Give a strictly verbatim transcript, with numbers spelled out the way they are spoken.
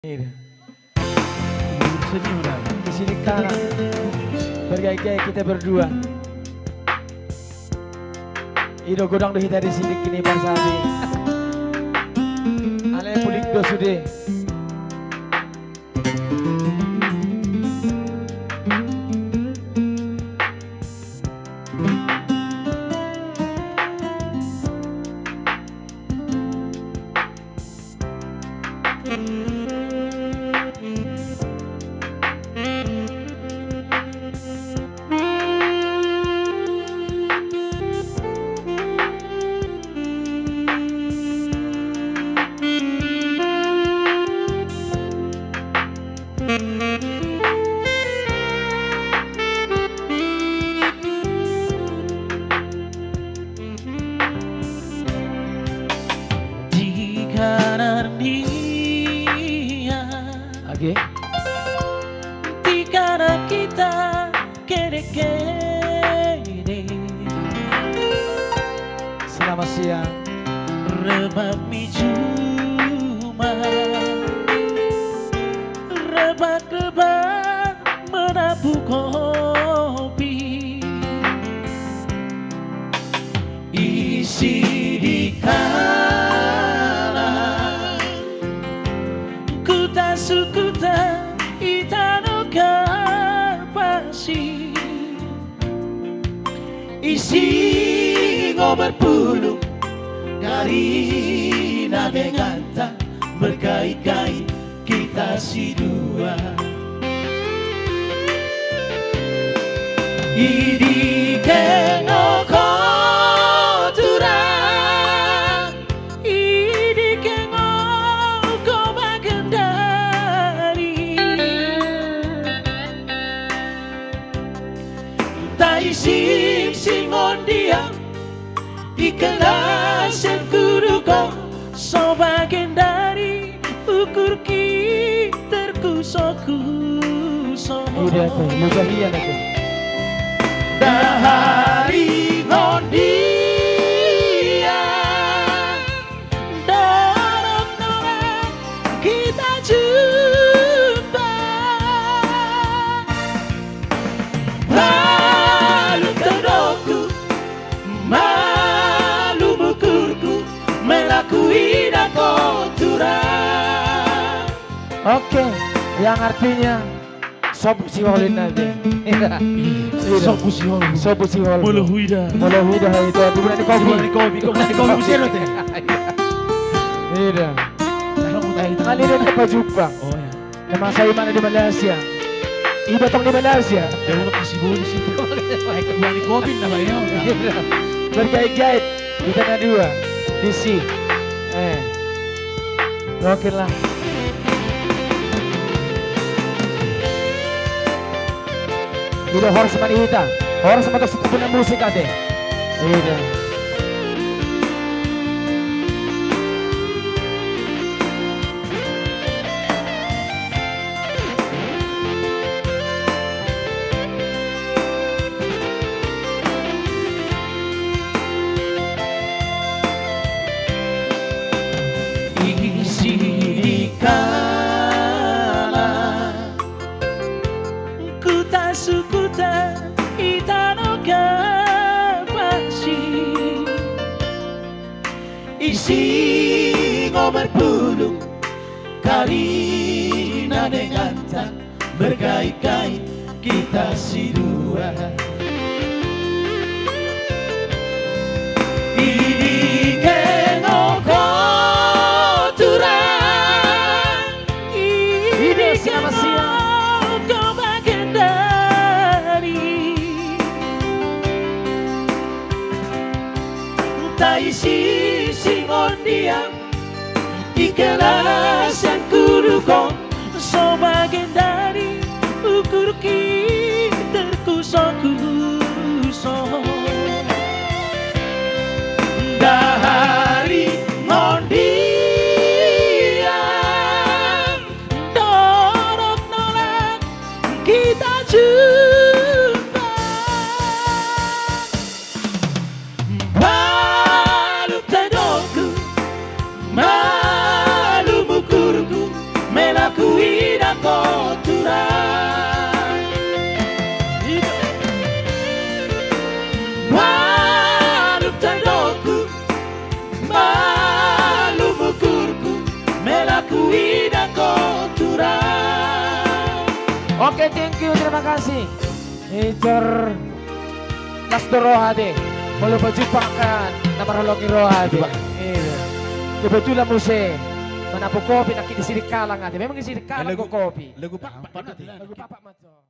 Iya. Senyum dah. Di sini kanan. Bergaya-gaya kita berdua. I do, godang do hita di sini kini, parsahali. Alai pulik do sude. Di kanan dia. Oke. Di kanan kita, kede-kede. Selamat siang. Remak mi juma. Remak-remak menapu kopi. Isi di kanan kuta sukuta i tano kapasi. Isi ngo berpulung karina denganta berkait-kait kita sidua. I dike ngo ho turang, i dike ngo ho bagendari. Taisingsing on dia, i kelasen kuduk ho, so bagendari ukur ki terkuso-kuso. Ida pe, lupa dia na pe. Dahari on dia, dorok nola kita jumpa. Malum tandokku, malum ukurku, melaku ina kotura. Oke, yang artinya sobu siholin nanti. Iya. Sobu siholin. Sobu siholin. Molo huida. Molo huida, hai, itu, di bulan kopi. Di bulan kopi, kopi, kopi, kopi, kopi, kopi. Ida. Kali ini kita jumpa. Oh, ya. Memang saya mana di Malaysia. Iba tong di Malaysia. Ya, udah kasih bolu sih. Baik, bulan kopi, namanya. Bergait-gait. Kita na dua di si. Eh. Oke lah. Ida, horas ma di hita. Horas ma tu si Timpunan Musik ate. Ida. Isi di kanan kuta sukuta i tano kapasi. Isi ngo berpulung karina denganta berkait-kait kita sidua. I dike ngo ho turang, i dike ngo ho bagendari. Taisingsing on dia, i kelasen kuduk ho, so bagendari ukur ki terkuso-kuso. Dahari on dia, dorok nola kita jumpa. Malum tandokku, malum ukurku, melaku Huida ho tura. Malum tandokku, malum ukurku, melaku ida ko tura. Oke, thank you, terima kasih. Ijor. Las do roha de. Molo pajumpa angka na marholong ni roha de. Iya. Kebetulan muse manapuk kopi nangkin di Sirikalang ate. Memang di Sirikalang ko kopi. Lagu Pakpak. Lagu Pakpak majo.